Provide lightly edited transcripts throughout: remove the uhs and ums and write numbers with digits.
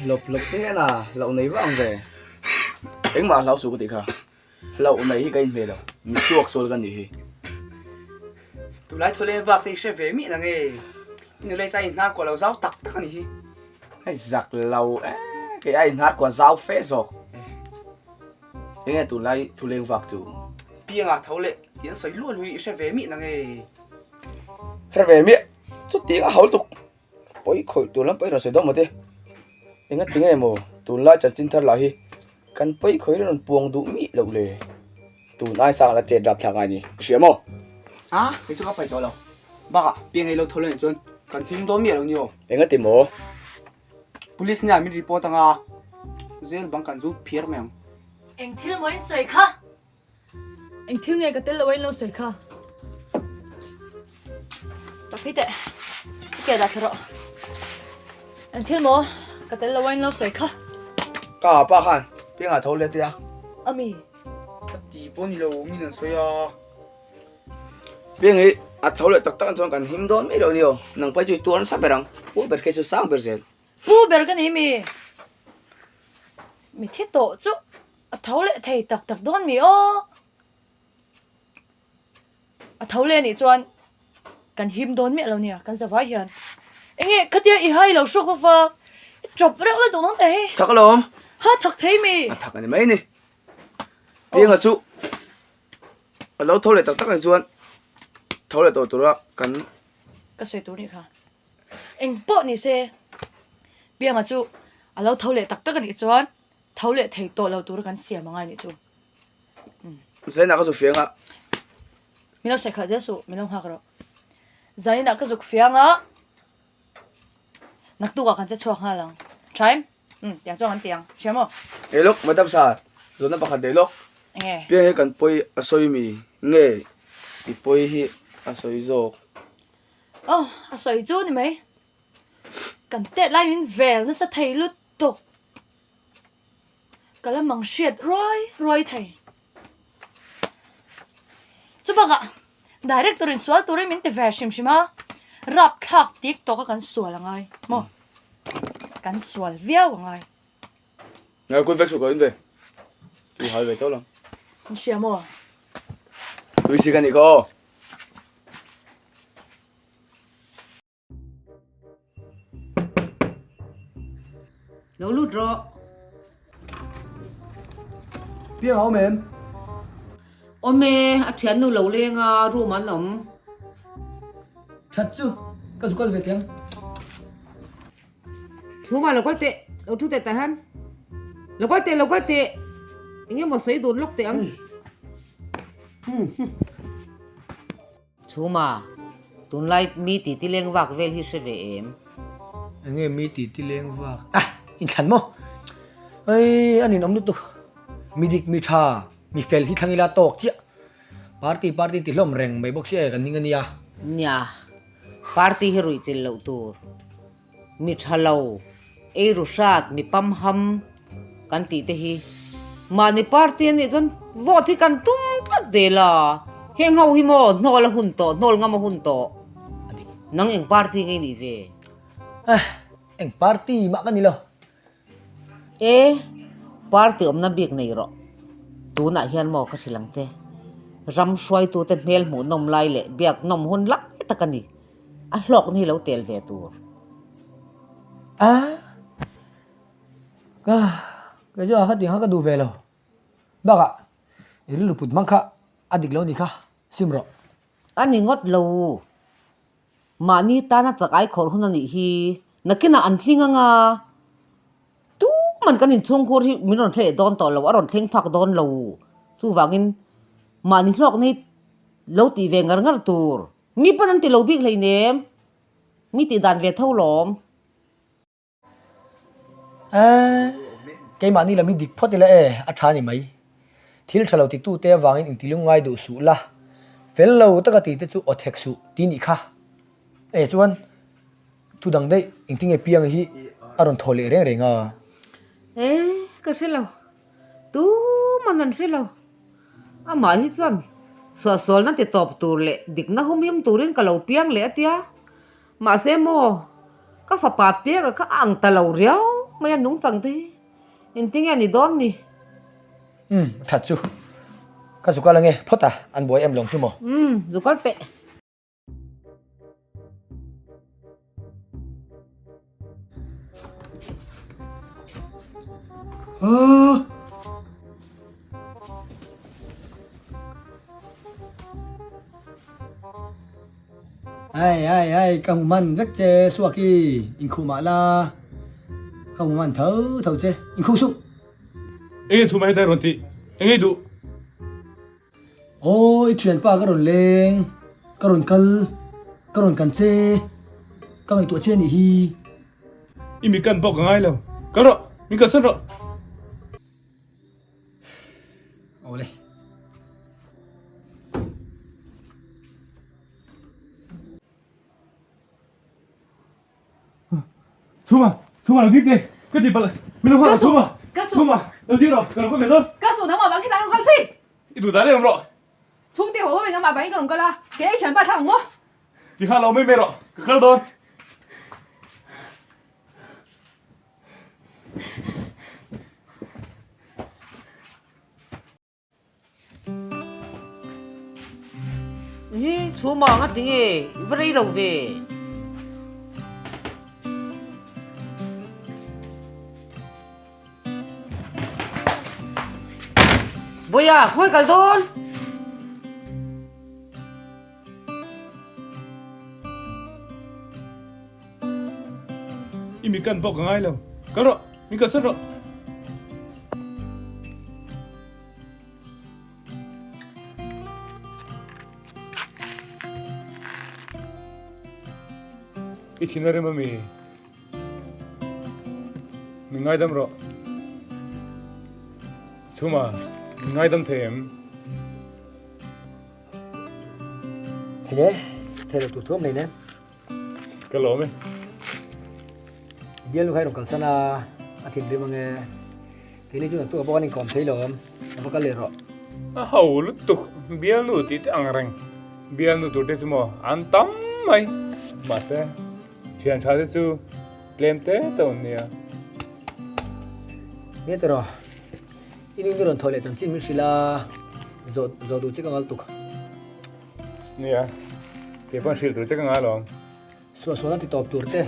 Hlawp hlawp che hian a hlauh nei vang ve. Engmah hlau suh ka tih kha. Hlauh nei hi ka inhmeh lo. Mi suak sual ka nih hi. Tunlai thaw leng vak te hi hre ve miah la nge. I nula hi inhnar kuah lo zau tak tak a nih hi. Hei zak lo e, kei a inhnar kuah zau fe zawk. Enge tunlai thu leng vak chu? Pianga tho leh tih an sawi luah luah hi i hre ve miah na nge? Hre ve miah, chutiang a hau tuk. Pawi khawih tur lam pawhin rawn sawi dawn maw te? Enga tinge maw tunlai chanchin thar lah hi kan pawi khawih rawn puang duh miah loh le? Tun ai sang la chet rap thlak ngai ni, i hria maw? A, kei chu ka paih tawh lo. Bakah piang ei lo tho leh chuan kan hlim dawn miah lo ni aw. Enga ti maw? Police nia min report anga zel bang kan zu phiar mai ang. Eng thil maw in sawi kha? Eng thil nge ka tel lo a in lo sawi kha? Tak phei teh, i ke dah thla rawh. Eng thil maw ka tel lo a in lo sawi kha? Ka pa khan piangah tho let ila. Ami. Ka ti pawh ni lo min an sawi a. Piang hi a tho leh tak tak chuan kan him dawn mai lo ni aw. Nang pai chu i tuar nasa ber ang. Pu ber khi chu sang ber zel. Pu ber ka ni mi. Mi thi tawh chu a tho leh thei tak tak dawn mi aw. A tho leh anih chuan kan him dawn miah lo nia kan zavai hian. Enge khatia i hai lo hrawk va vak i chawp reuh la duh mang ta hei. Thak alawm. Ha thak thei mi. A thak ani mai ni. Pianga chu A lo tho leh tak tak ang chuan tho leh tawh tura kan. Ka sawi tur nih kha. Eng pawh ni se Pianga chu a lo tho leh tak tak a nih chuan tho leh thei tawh lo tura kan siam angai nih chu. Zainah ka zuk fiang a. Min lo sawi khalh zel suh, min lo nghak rawh. Zainah ka zuk fiang a. Naktukah kan che chhuak nghal ang. Thaim? Umm, tiang chuan kan ti ang. Hria maw? Ei lawk, Madam Sir, zawhna pakhat leh lawk. Enge? Piang hi kan pawi a sawi mi nge i pawi hi a sawi zawk? Aw, a sawi chu ni mai. Kan tet lai min vel nasa thei lutuk. Ka la mang hriat ruai ruai thei. Chu bakah director in sual turin min ti ve hrim hrim a, rap thlak tik tawk a kan sual a ngai maw? Kan sual viau a ngai. Ngai kun vek suh ka in ve. Tu hal ve tawh lo. In hria maw? Tui si ka nih kha aw. Lo lut rawh. Piang a awm em? Awm e, a thiannu lo leng a, room an awm. That chu, ka zu kal ve teh ang. Chhuma lo kal teh, lo thu teh tah hian. Lo kal teh, lo kal teh. Eng emaw sawi dun lawk teh ang. Chhuma, tunlai mi ti ti leng vak vel hi hre ve em? Enge mi ti ti leng vak? Ah! Inthlan maw? Ei, a ninawm lutuk. Mi dik, mi tha, mi fel hi thlang ila tawk chiah. Party party ti hlawm reng mai bawk si e, kan ning a nia. Nia, party hi ruih chilh loh tur. Mi tha lo, ei ru hrat, mi pamham kan tih te hi mahni party a nih chuan vote hi kan tum tlat zel a, heng ho hi maw hnawl a hun tawh, hnawl ngam a hun tawh. Nang eng party nge i nih ve? Eh, eng party mah ka ni lo. E, party awmna bik nei rawh. Tunah hian maw ka hrilh ang che. Ram hruaitute hmel hmuh nawm lai leh biak nawm hun lai tak a ni. A hlawk ni lo tel ve tur. A, ka, kei chu a kha tih kha ka duh ve lo. Bakah i rilru put hmang kha a dik lo ni kha, sim rawh. A ni ngawt lo. Mahni tana chak ai khawrh hun a nih hi. Nakinah an tling anga tuman kan inchhungkhur hi min rawn thleh dawn tawh lo, a rawn thleng phak dawn lo. Chuvangin mahni hlawk ni lo tih ve ngar ngar tur. Mi pawn an ti lo bik hleinem, mi tih dan ve tho lawm. Eeh, keimahni lam hi dik phawt ila e, a tha ni mai. Thil tha lo titute avangin intilung ngai duh suh la, fel lo taka tite chu aw thek suh tih nih kha. E chuan thu dang daih engtinge piang hi a rawn thaw leh reng reng a. Eeh, ka hre lo. Tuman an hre lo. Amah hi chuan suahsualna ti tawp tur leh dikna humhim turin ka lo piang leh a tia. Mahse maw, ka fapa pianga kha a ang ta lo riau mai a nungchang te hi. Engtinge a ni dawn ni? Umm, that chu. Ka zu kal ange, phawt a, an buai em lawng chu maw? Umm, zu kal teh. Ai ai ai ka hmu hman vek che Suaki inkhuh mah la ka hmu hman tho tho che inkhuh suh. Enge chhuma hetlai rawn tih enge i duh? Aw i thianpa ka rawn leng ka rawn kal ka rawn kan che ka ngaihtuah che anih hi. I mi kan pawh ka ngai lo kal rawh min kalsan rawh. Awle. Chhuma, Chhuma lo ding teh, ka ti palh, min lo nghak rawh Chhuma, Chhuma, lo ding rawh, ka lo kal ve dawn. Ka suh nangmah vang khian a rawn kal chi. I duh dan em rawh. Chhungte haw haw in nangmah vangin ka rawn kal a, kei ei thianpa thlak ang maw? Ti nghal lo mai mai rawh, ka kal dawn. Hi chhuma nga ti nge i va rei lo ve. Bawiha khawi kal dawn. I mi kan pawh ka ngai lo. Kal rawh, min kalsan rawh. I thin a rem ami? Min ngaidam rawh. Chhuma, min ngaidam thei em? Thei e, thei lo tur thuam nei nen. Ka lawm e. Bialnu kha i rawn kalsan a, a thinrim ange. Keini chu naktuk ah pawh kan inkawm thei lo awm, a va kal leh rawh. A ho lutuk, bialnu tih te ang reng. Bialnu tur te chu maw an tam mai. Mahse, thian tha te chu tlem te chauh an nia. Nia tiraw, i nu ni rawn thaw leh chanchin min hrilh a, zawh zawh duh che ka ngal tuk. Nia, kei pawh hrilh tur che ka ngai alawm. Suahsualna ti tawp tur te,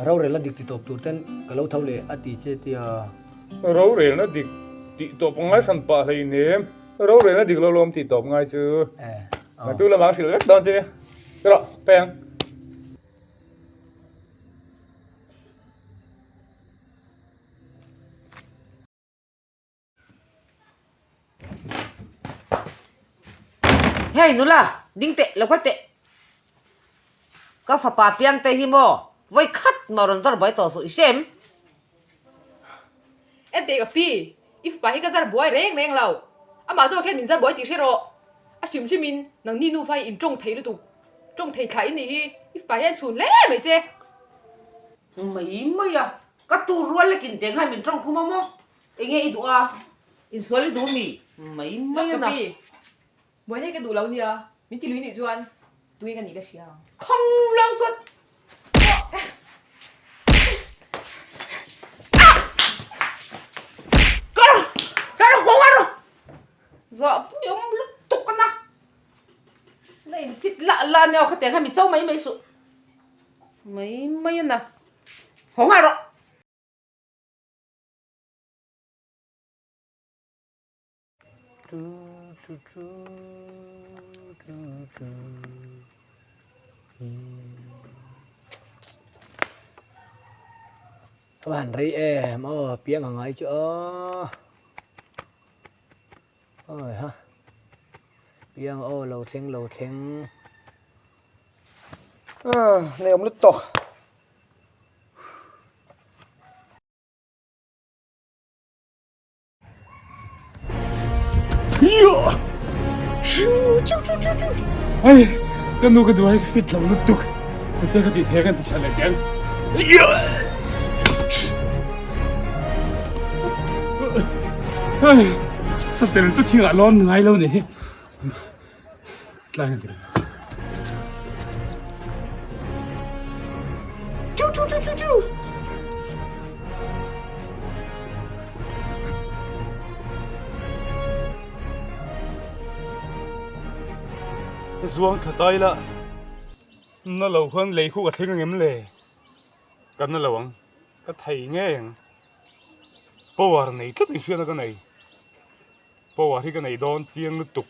rorelna dik ti tawp tur ten ka lo tho leh a ti che tia. Rorelna dik tih tawp ngai hran pah hleinem, rorelna dik lo lawm tih tawp ngai chu. Natu lamah ka hrilh vek dawn che nia. Rawh, peng. Hei nula, ding teh, lo kal teh. Ka fapa piang te hi maw, vawi khat maw rawn zar buai tawh suh i hre em? Enteh ka pi, i fapa hi ka zar buai reng reng lo. Amah zawk hian min zar buai tih hre rawh. A hrim hrim in nangni nufa hi in tawng thei lutuk. Tawng thei thlah in nih hi, i fapa hian chhun hle mai che. Mai mai a, ka tur rual lekin teng khan min tawng khum a maw? Enge i duh a? Insual i duh mi? Mai mai a na. Lak ka pi, buaina hi ka duh lo nia, min ti lui nih chuan tunge ka nih ka hria ang. Khawng lang chuan Ka rawh! Ka rawh haw a rawh! Zahpui awm lutuk a na. Na infit lah lah nia aw khatiang khan mi cho mai mai suh. Mai mai a na. Haw nghal rawh! Ka va han rei em aw piang a ngai chu aw awi ha piang aw lo thleng lo thleng nei awm lutuk. Ai, ka nu ka duh ai ka fit lo lutuk. Ka ka ti thei kan ti tha leh teng. Ai, sa tel chu thing ah lawn ngai lo ni hi. Tlai kan ti. Zuang tha ta ila na lo khan lei khu ka thleng angem le? Ka na lo ang, ka thei ngei ang. Power nei tlat inhriatna ka nei. Power hi ka nei dawn chiang lutuk.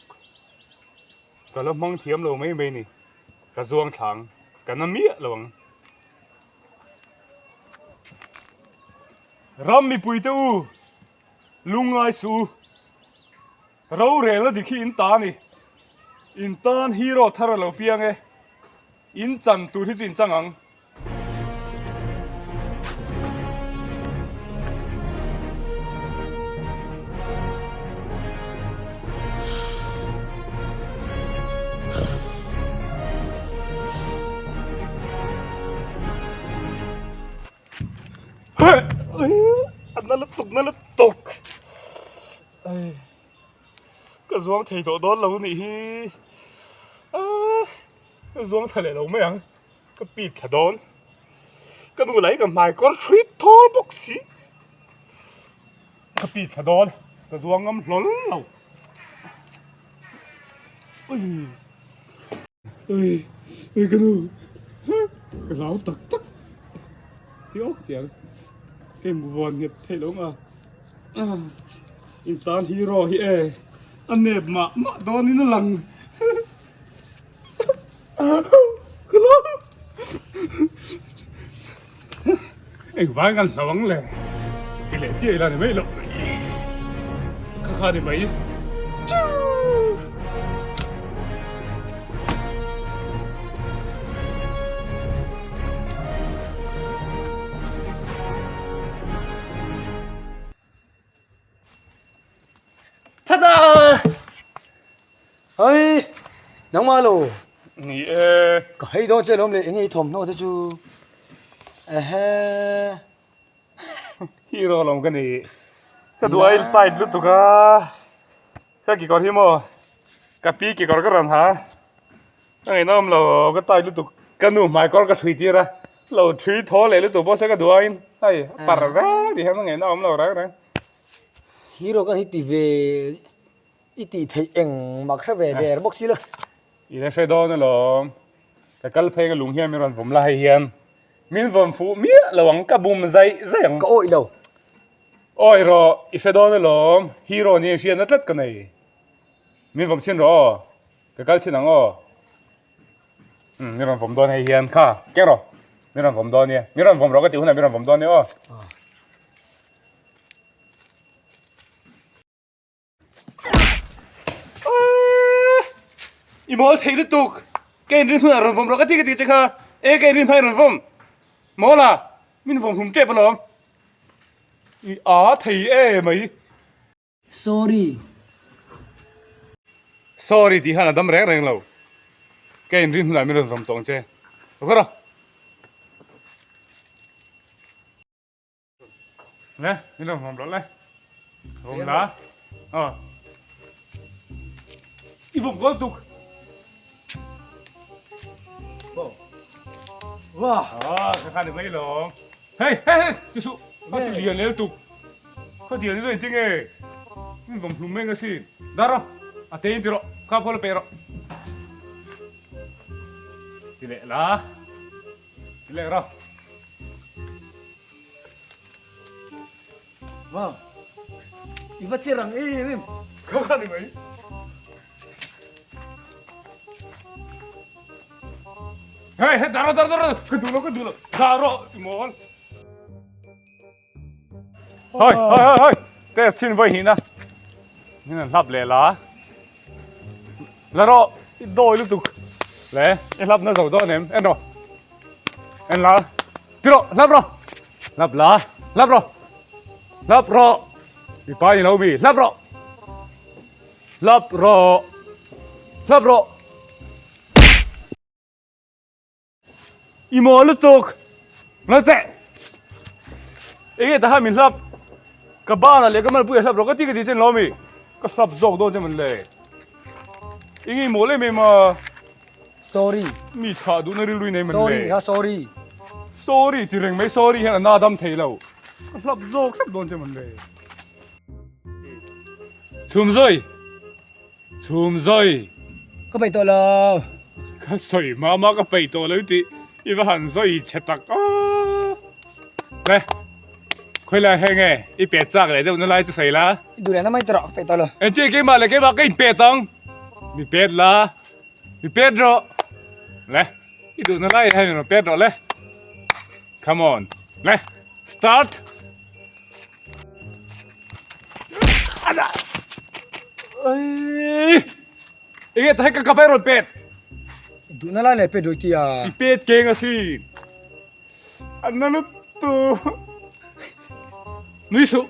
Ka la hmang thiam lo mai mai ni. Ka zuang thla ang, ka na miah lo ang. Ram mipuite u, lungngai suh u. Rorelna dik hi in ta a ni. In tan hero thar a lo piang e. In chan tur hi chu in chang ang. A na lutuk na lutuk ka zuang thei tawh dawn lo anih hi ka zuang thla leh lo mai ang ka pit thla dawn ka nu lah hi ka hmai kawr ṭhuit thawl bawk si ka pit thla dawn ka zuang ngam hlawl lo. Ui ui ka nu ka hlau tak tak ti awk tiang ka in vuan nghet theih lo nga in tan hero hi e a nep mah mah dawn in a lang ka hlau engvang kan hlau ang le ti leh chiah ila ni mai loh kha kha ni mai Tada! Hei, nangmah lo. Ni e. Ka hei dawn che lawm le, enge i thawmhnaw te chu. Ehe. Hero lawm ka ni. Ka duh a il tight lutuk a. Ka kekawr hi maw, ka pi kekawr ka rawn ha. Ka ngaihnawm lo, ka tight lutuk. Ka nu hmaikawr ka thui tir a, lo thui thaw leh lutuk pawh se ka duh aiin hei a par zel tih hian ka ngaihnawm lo reng reng. Hero ka ni ti ve. I tih theih eng mak hre ve der bawk si lo. I la hre dawn alawm. Ka kal phei ka lung hian min rawn vawm la hei hian min vawm fuh miah lo ang ka bum zaih zaih ang. Ka awih lo. Awi rawh i hre dawn alawm. Hero nia hriatna tlat ka nei. Min vawm chhin rawh aw. Ka kal chhin ang aw. Umm min rawn vawm dawn hei hian kha keng rawh. Min rawn vawm dawn nia. Min rawn vawm rawh ka tih hunah min rawn vawm dawn nia aw. I mawl thei lutuk ka inrin hunah rawn vawm rawh ka ti ka ti che kha e ka inrin hmai rawn vawm mawl a min vawm hlum tep alawm i a thei e mai Sorry. Sorry tih khan a dam reng reng lo ka inrin hunah min rawn vawm tawh ang che ok rawh. Le, min rawn vawm rawh le. Vawm la. Aw. I vawm kual tuk. Wah. Ah, ka khan mai lo. Hey, hey, hey, chu su. Ka ti lian lel tuk. Ka dian ni ting e. Min vawm hlum meng asin. Dar ro. A te in ti ro. Kha phaw la pe ro. Ti leh la. Ti leh ro. Wow. I va che rang em em. Kha kha ni mai. Hey, hey, daro, daro, daro. Ka duh lo, ka duh lo. Daro, i mawl. Hoi, hoi, hoi, hoi. Test chin voi hi na. Min an hlap leh la. La rawh, i dawi lutuk. Le, i hlap na zo dawn em? En rawh. En la. Ti rawh, hlap rawh. Hlap la, hlap rawh. Hlap rawh. I pa ni lo mi, hlap rawh. Hlap rawh. Hlap rawh. I maw lutuk. Ngalte. Enge ta min hlap. Ka bana leh ka malpui a hlap rawh ka ti ka ti chen lo mi. Ka hlap zawk dawn che man le. Enge i mawl em em a. Sorry. Mi thah duhna rilru i nei man le. Sorry ha sorry. Sorry ti reng mai sorry hian a na dam thei lo. Ka hlap zawk hlap dawn che man le. Chhum zawi. Chhum zawi. Ka peih tawh lo. Ka sawi mama ka peih tawh lo tih i va han zawi chhe tak a. Le, khawilai hei nge i pet chak leh deuh na lai chu sawi la. I duh leh na mai tawh rawh, ka peih tawh lo. Engtin keimah leh keimah ka inpet ang. Mi pet la, mi pet rawh. Le, i duh na lai hian rawn pet rawh le. Come on, le, start. Enge ta hei ka kap ai rawn pet. Duhna lai leh pet rawih tia. I pet keng asin. An na lutuk. Nui suh.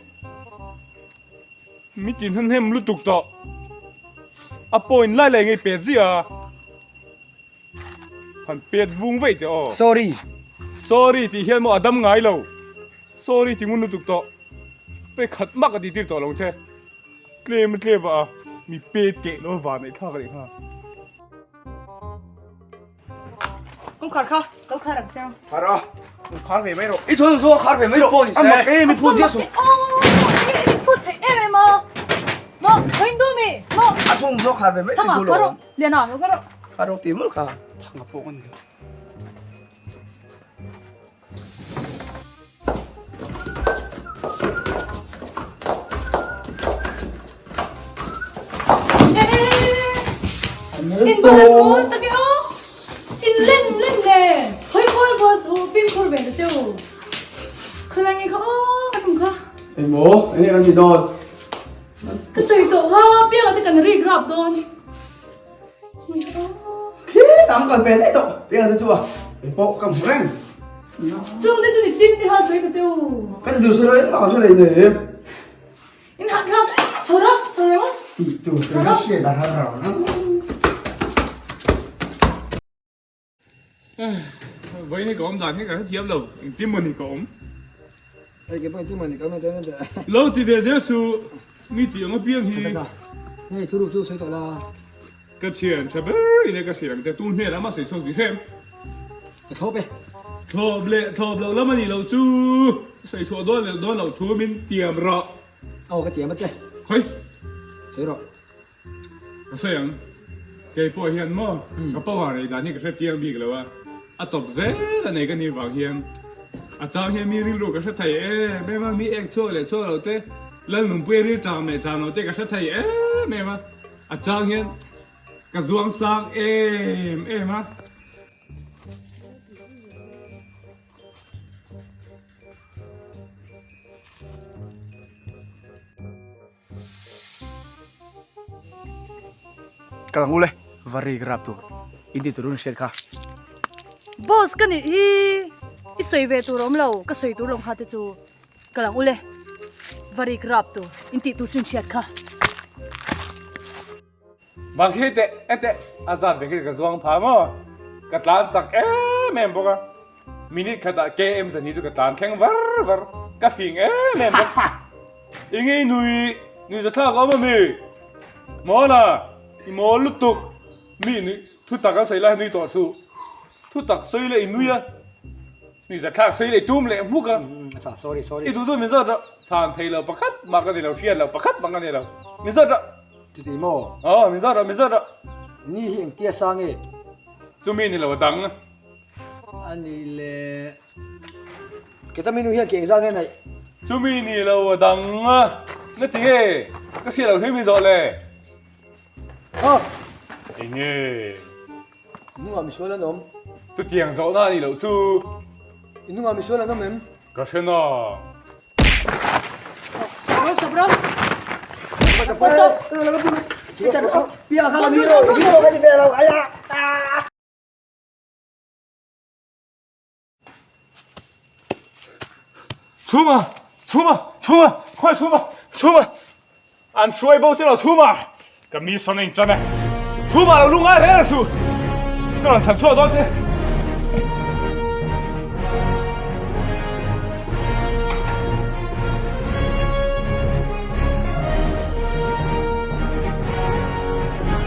Mi tin hnem hnem lutuk tawh. A point lai lai ngei pet ziah a. Han pet vung veih teh aw. Sorry. Sorry tih hian maw a dam ngai lo. Sorry ti ngun lutuk tawh. Pe khat mak a ti tir tawh lo che. Tlem a tlem a mi pet keh lo van neih thlak a nih kha. Kawngkhar kha kal khar ang cheu. Khar a. Khar ve mai rawh. I chhun chu khar ve mai rawh. A mak e mi phut chiah suh. Aw, i phut theih em em a. Maw, ka in duh mi. Maw. A chhung chu khar ve mai si duh lo. Liana, lo kar rawh. Khar rawh ti mawlh kha. Thanga pawh kan ni. In bal mawi tak e aw. In len len le. Sawi kual kual chu fimkhur ve ta cheu. Khawlai nge kha aw ka tum kha. Engmaw? Enge kan ti dawn? Ka sawi tawh kha pianga te kan rik rap dawn. Khi tam kal pen daih tawh pianga te chu a eng pawh ka hmu reng. Chung te chu ni chin te kha sawi ka cheu. Kan duh sawi lo engmah kan hre lei nem. In hah thlak chho rawh chho leh rawh. Tih tur sawi ka hriat a har rau ang. Vawiin hi ka awm dan hi ka hrethiam lo, engtin maw ni ka awm? Hei ke pawh engtin maw ni ka awm emaw emaw teh. Lo ti ve zel suh, mi tih ang apiang hi. Tha taka, hei thuruk chu sawi tawh la. Ka thian tha ber in e ka hrilh ang che, tu hnenah mah sawi chhuak tih hrem. Ka thlawp e. Thlawp leh thlawp loh lam a nih loh chu, sawi chhuah dawn leh dawn loh thu min tiam rawh. Aw ka tiam a che. Khawi. Sawi rawh. Ka sawi ang, kei pawh hian maw ka power nei dan hi ka hre chiang bik lo a, a chawp zel a nei ka nih vang hian a chang hian mi rilru ka hre thei em em a, mi ek chhuak leh chhuak lo te, Lalnunpuia ril tang leh tang lo te ka hre thei em em a, a chang hian ka zuang sang em em a. Ka ang ule va rik rap tur in ti turun hriat kha. Boss ka nih hi i sawi ve tur awm lo ka sawi tur lawng kha te chu ka lang ule va rik rap tur in tih tur chu in hriat kha. Bang khi teh e teh a zat ve khi ka zuang pha maw ka tlan chak em em bawk a minute khatah KM zan hi chu ka tlan thleng var var ka fing em em bawk i ngei nui nui za thlak awm ami mawla i mawl lutuk mi nui thu tak a sawi lai nui tawh suh thu tak sawi leh i nui a nui za thlak sawi leh tum leh hmuk a sorry sorry i duh duh min zawt rawh chhan thei lo pakhat mah ka ni lo hriat lo pakhat mah ka ni lo min zawt rawh Chuti maw? Aw, min zawt rawh, min zawt rawh. Ni hi engtia sang e? Chumi ni lo a dang. A ni le. Keta minu hian ke engzah nge naih? Chumi ni lo a dang. Na ti nge? Ka hriat loh hi min zawh le. Aw. Enge? Nungah misual an awm. Chutiang zawhna a nih loh chu. Nungah misual an awm em? Ka hre na. Chhuma! Chhuma! Chhuma! Khawi Chhuma! Chhuma! An hruai bo che lo Chhuma! Ka mi sawn a intan e. Chhuma lo lungai reng a su. Ka rawn chhan chhuak dawn che.